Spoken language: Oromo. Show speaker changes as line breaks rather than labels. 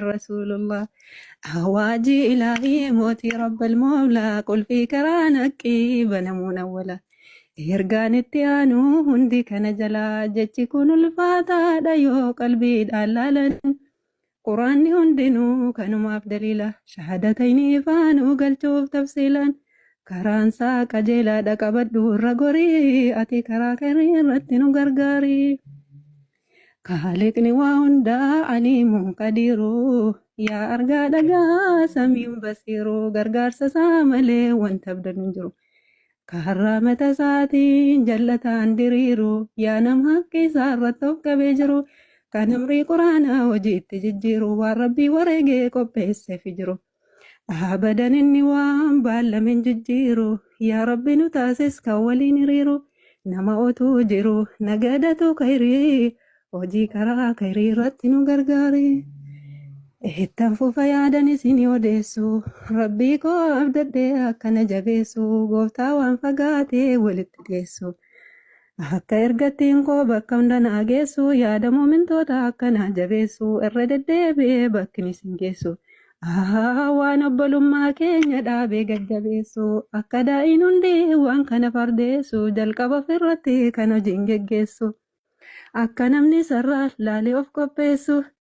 Rasuulullah. Awaajii ilaahii mootii rabbal moolaa qulfii karaa naqqii banamuun awwala. Ergaan itti aanu hundi kana jalaa jechi kun ulfaataadha yoo qalbiidhaan laalan. Quraanni hundinuu kanumaaf daliila shahaadatayni ifaanuu galchuuf tafsiilaan karaan isaa qajeelaadha qabadhu irra gorii ati karaa kana irratti nu gargaari. Kaaliqni waa hundaa aliimuun qadiiru yaa argaa dhagaa samiin basiiru gargaarsa isaa malee wanta abdan hin jiru. Kaarraa mata isaatiin jallataan diriiru yaa nama haqqi isaa irratti of qabee jiru kan amrii quraanaa hojiitti jijjiiru waan rabbii wareegee qopheesseef jiru. Abadan inni waan baallame hin jijjiiru. Yaa Rabbi nu taasis kan waliin hiriiru. Nama otuu jiru nagadatu kayrii. Hojii karaa kayrii irratti nu gargaari. Ittan fufa yaadan isin odeessu. Rabbii koo abdadhee akkana jabeessu. Gooftaa waan fagaatee walitti dhiyeessu. Akka ergattiin koo bakka hunda naa geessu yaada muumintoota akka naa jabeessu irra deddeebi'ee bakkin isin geessu. Ahaa waan obbolummaa keenya dhaabee gajjabeessu akka daa'iin hundi waan kana fardeessu jalqaba ofirratti kan hojiin geggeessu. Akka namni sarara laalee of qopheessu.